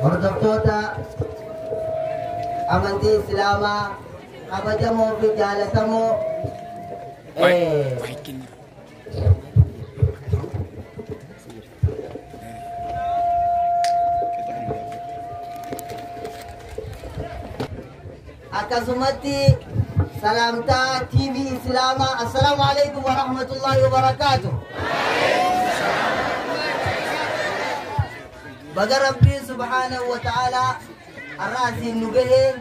Hordoftoota amantii Islaamaa kabajamoo fi jaalatamoo akkasumatti salaamtaa TV Islaamaa, assalaamu alaikum wa rahmatullahi wa barakaatuh. Baga Rabbiin subhaanahu wa ta'aalaa har'a asiin nu gahee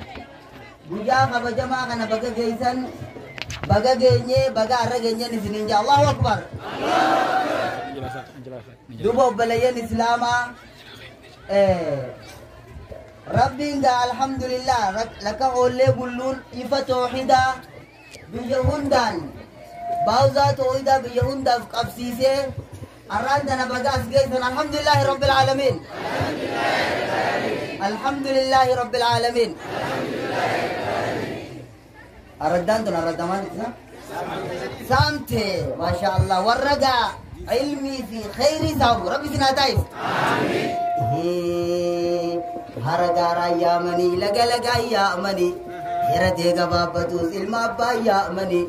guyyaa kabajamaa kana baga geessan, baga geenyee, baga har'a geenyeen isiniin jaa. Allahu akbar. Duba obboleeyyan Islaamaa, Rabbiin gaa alhamdulillah lakka oollee bulluun ifa toohidaa biyya hundaan baawzaa toohidaa biyya hundaaf qabsiisee har'aan tana baga as geessan. Alhamdulillahi rabbil aalamiin. Alhamdulillahi rabbil aalamiin. Araddaan tun araddaa maal ittisa? Saamte, maasha Allah, warra gaa ilmii fi khayrii saamu Rabbi isin haa taa'isu. Hara gaaraa yaamanii, laga lagaa yaamanii, heeratee gabaabbatus ilma abbaa yaamanii,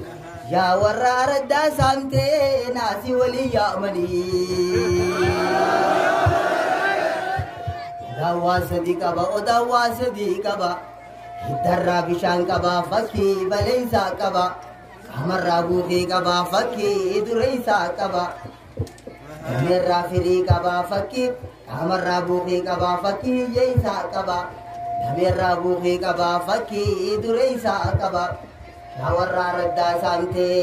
yaa warra araddaa saamtee naasii walii yaamanii. Odaan waan sadii qaba, odaan waan sadii qaba. Hiddarraa bishaan qaba, fakkii baleessaa qaba. Qaamarraa buukee qaba, fakkii dureessaa qaba. Dameerraa firii qaba, fakkii qaamarraa buukee qaba, fakkii hiyyeessaa qaba. Dameerraa buukee qaba, fakkii dureessaa qaba. Yaa warra araddaa saamtee,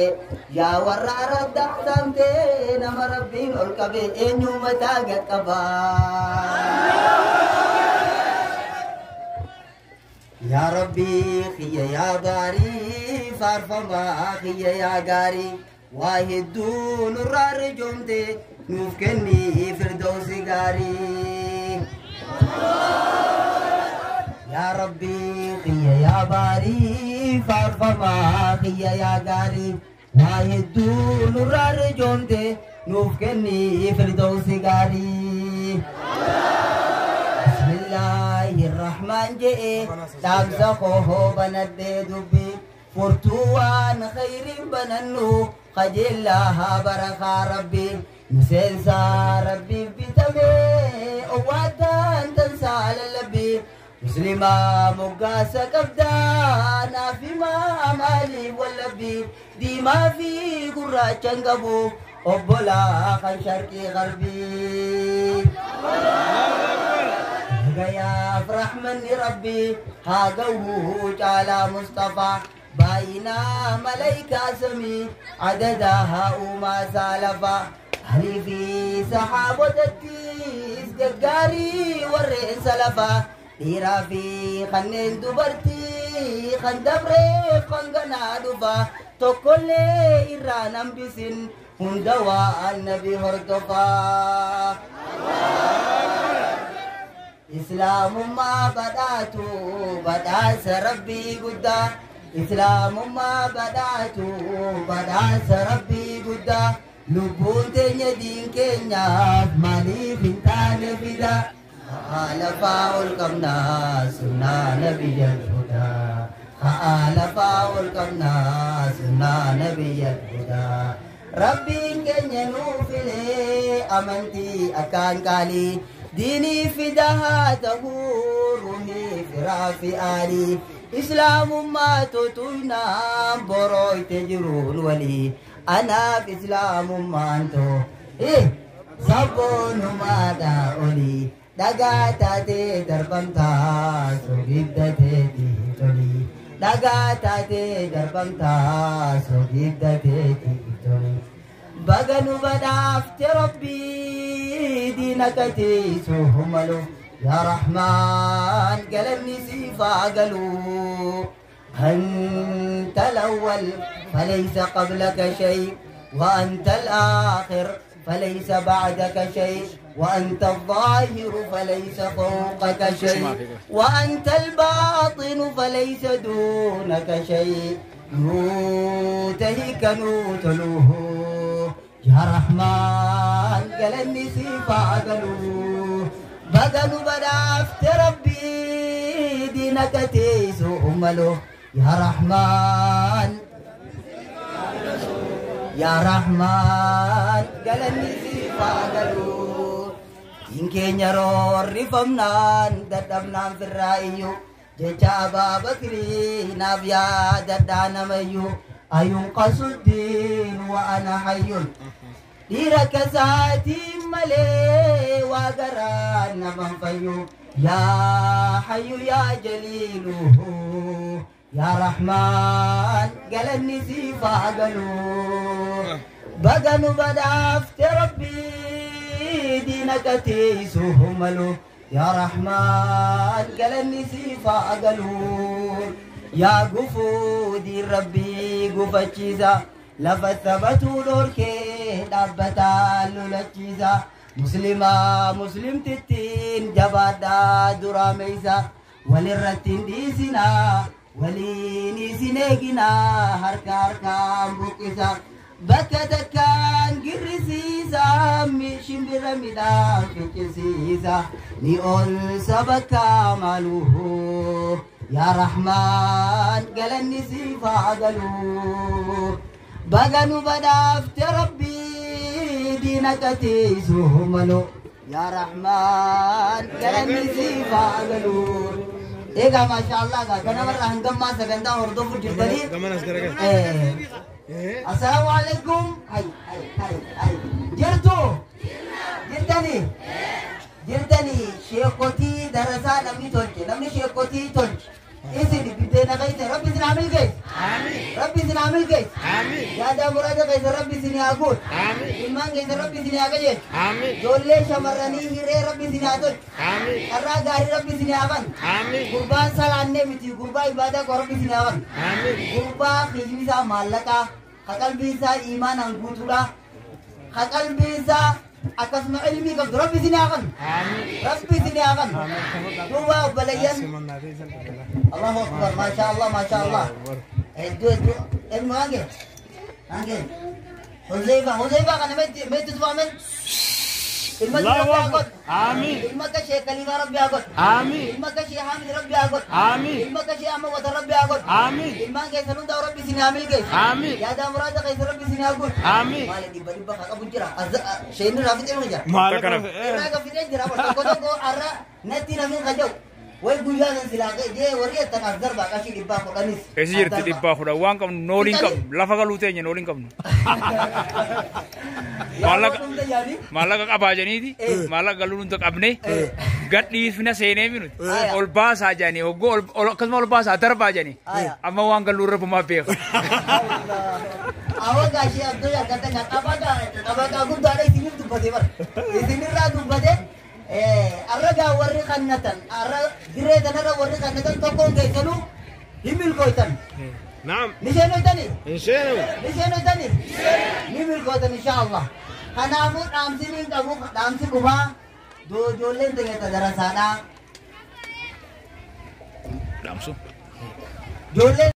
yaa warra araddaa saamtee, nama Rabbiin ol qabe eenyu mataa qaqqaba. Yaa Rabbii kiyya yaa baarii, faarfamaa kiyya yaa gaarii, waa hedduu nurraa rijoomte nuuf kenni firdoosi gaarii. Yaa Rabbii kiyya yaa baarii, faarfamaa kiyya yaa gaarii, waa hedduu nurraa rijoomte nuuf kenni firdoosi gaarii. Bismillahirrahmaan je'e dhaamsa koo banadhee dubbii furtuu waan khayriin banannu qajeellaa barakaa Rabbii miseensa Rabbiif bitamee owwaataan tansaa lallabbii muslimaa moggaasa qabdaa naaf himaa maaliif wallabbii diimaa fi gurraachan qabu obbolaa kan sharqii garbii. Gayaaf rahmanni Rabbii haa gahuu caalaa Mustafaa baay'inaa malaayikaa samii adadaa haa uumaa saalafaa alii fi sahaabotattis gaggaarii warreen salafaa dhiiraa fi kanneen dubartii kan dabreef kan ganaa dhufaa tokkollee irraa nambisin hunda waan nabi hordofaa. Islaamummaa badhaatu badhaasa Rabbii guddaa. Islaamummaa badhaatu badhaasa Rabbii guddaa. Lubbuun teenya diin keenyaaf maaliif hin taane fida? Haa lafaa ol qabnaa sunnaa nabiyyal hudaa. Haa lafaa ol qabnaa sunnaa nabiyyal hudaa. Rabbiin keenya nuu filee amantii akkaan qaalii. Diinii fidaa haa ta'uu ruhii firaa fi aalii. Islaamummaa tutuynaan borooyte jiruun walii. Anaaf islaamummaan too sabboonumaadhaa olii. Dhagaa taatee darbamtaa soogidda teetii tolii. Dhagaa taatee darbamtaa soogidda teetii tolii. Baga nu badhaafte Rabbii diina kateessuu malu. Yaa Rahmaan galanni siif haa galu. أنت الأول فليس قبلك شيء، وأنت الآخر فليس بعدك شيء، وأنت الظاهر فليس فوقك شيء، وأنت الباطن فليس دونك شيء. نوتهك نوتلوه يا رحمن قلني سيفا قلوه. بقلوا بدافت دينك تيسو أملو يا رحمن يا رحمن قالني سيفا قالو إن كان يرور رفمنان ددمنان في الرأي جتا أبا بكري نبيا ددانا ميو أينقص الدين وأنا حي ديرك ساتي ملي وقران من فيو يا حي يا جليل يا رحمن قالني سيفا قالو بقنو بدافت ربي دينك تيسوهم يا رحمن قالني سيفا قالو يا قفودي ربي قفتشيزا لفتبتو دوركي دبتا لولتشيزا مسلمة مسلم تتين جبادا دراميزا وللرتين ديسنا وليني سنيقنا هركا هركا بوكيزا بكتكان قرسيزا مشمبر مدان فكسيزا نيول سبكا مالوه يا رحمن قالني سيفا قالو بغنو بدافت ربي دينك تيسوه يا رحمن قالني سيفا قالو إيه ما شاء الله كنا مرة هنقم ما سكنتا هردو جبري السلام عليكم هاي هاي هاي هاي جرتو جرتني جرتني شيخوتي درسا نمني تولك نمني شيخوتي تولك إذن بدينا غيث ربي زين عمل غيث آمين ربي زين عمل غيث آمين يا دا مراد غيث ربي زين يعقول آمين إيمان غيث ربي زين يعقول آمين جولة شمرني هيري ربي زين يعقول آمين الرا غاري ربي زين يعقول آمين قربان سالانة متي قربان عبادة ربي زين يعقول آمين قربان خيزا مالكا خقل بيزا إيمان أنقطورا خقل بيزا أقسم علمي قبل ربي زين يعقول آمين ربي زين يعقول هو بليان الله أكبر ما شاء الله ما شاء الله ادو ادو ادو هانجي هانجي حذيفة حذيفة أنا ميت تدفع من الله أكبر آمين المكة شيخ كلمة ربي أكبر آمين المكة شيخ حامد ربي أكبر آمين المكة شيخ أحمد وتر ربي أكبر آمين المان كيس نون ربي سين عامل كيس آمين يا دا مراد كيس ربي سين أكبر آمين مالك دي بدي بخا أبو جرا شيء نرافع تيمون جرا مالك نرافع تيمون جرا بس كده أرى نتي نمين خجو وي guyyaa san silaa jee warri attan as darbaa qashii 110 Eessi jirti 110 waan qabnu nooliin qabnu lafa galuu teenya nooliin qabnu. Maallaqa qabaa jeniiti maallaqa galuu nuti qabne gadhiifna seenee minuti ol baasaa jedhanii hoggoo akkasuma ol baasaa darbaa jedhanii amma waan galuu irra bumaa beeka. Awa gaashee abdoo yaadata qabaa guddaadha isiniif dubbate bara isinirraa dubbate. Arraga warri kannatan arra dirree tanarra warri kannatan tokkoon keessanuu hin milkooytan. Naam. Ni sheenoytani? Hin sheenu. Ni sheenoytani? Ni milkooytan insha Allah. Kanaafuu dhaamsi niin qabu dhaamsi dhumaa ijoolleen teenya darasaadhaa. Dhaamsu. Ijoolleen